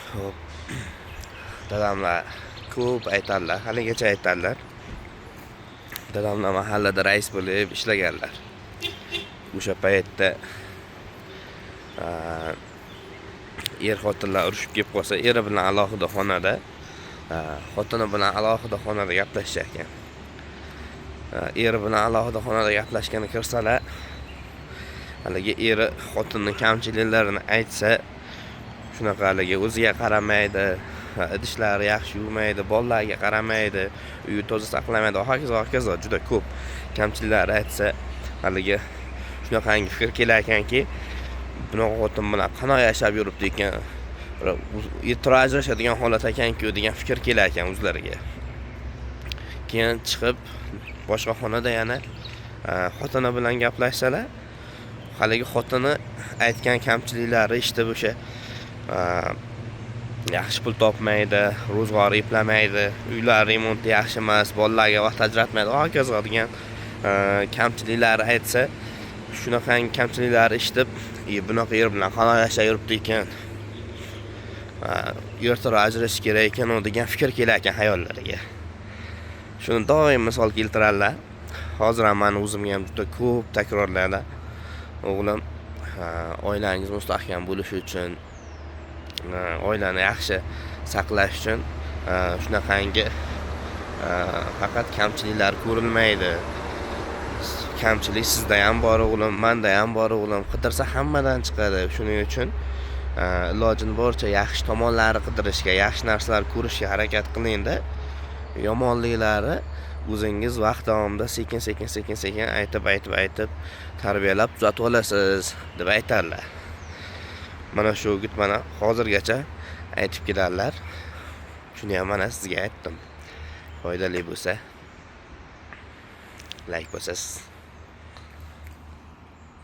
Xo'p, dadamlar ko'p aytadilar, haligacha aytadilar. Dadamlar mahallada rais bo'lib ishlaganlar. O'sha paytda er xotinlar urushib kelib qolsa, eri bilan alohida xonada, xotini bilan alohida xonada gaplashishar ekan. Eri bilan alohida xonada gaplashgani kirsalar, haligi eri xotinning kamchiliklarini aytsa, shunaqa haligi o'ziga qaramaydi, idishlari yaxshi yuvmaydi, bolalarga qaramaydi, uyi toza saqlamaydi va hokazo hokazo juda ko'p kamchiliklar aytsa, haligi shunaqangi fikr kelar ekanki, bunaqa xotin bilan qanaqa yashab yuribdi ekan, ertaroq ajrashadigan holat ekanku degan fikr kelar ekan o'zlariga. Keyin chiqib boshqa xonada yana xotini bilan gaplashsalar, haligi xotini aytgan kamchiliklari eshitib o'sha yaxshi pul topmaydi, ro'zg'or eplamaydi, uylar remonti yaxshi emas, bolalarga vaqt ajratmaydi va hokazo degan kamchiliklar aytsa, shunaqangi kamchiliklarni eshitib, bunaqa er bilan qanaqa yashab yuribdi ekan, ertaroq ajrashish kerak ekan u degan fikr kelar ekan hayollariga. Shuni doim misol keltiradilar. Hozir ham mani o'zimga ham juda ko'p takrorlaydilar. O'g'lim, oilangiz mustahkam bo'lishi uchun, oilani yaxshi saqlash uchun shunaqangi faqat kamchiliklar ko'rilmaydi. Kamchilik sizda ham bor o'g'lim, manda ham bor o'g'lim. Qidirsa hammadan chiqadi. Shuning uchun ilojini boricha yaxshi tomonlari qidirishga, yaxshi narsalar ko'rishga harakat qilingda. Yomonliklari o'zingiz vaqt davomida sekin sekin sekin sekin aytib aytib aytib tarbiyalab tuzatib olasiz deb aytadilar. Mana shu o'git mana hozirgacha aytib keladilar. Shuni ham mana sizga aytdim. Foydali bo'lsa like bosasiz.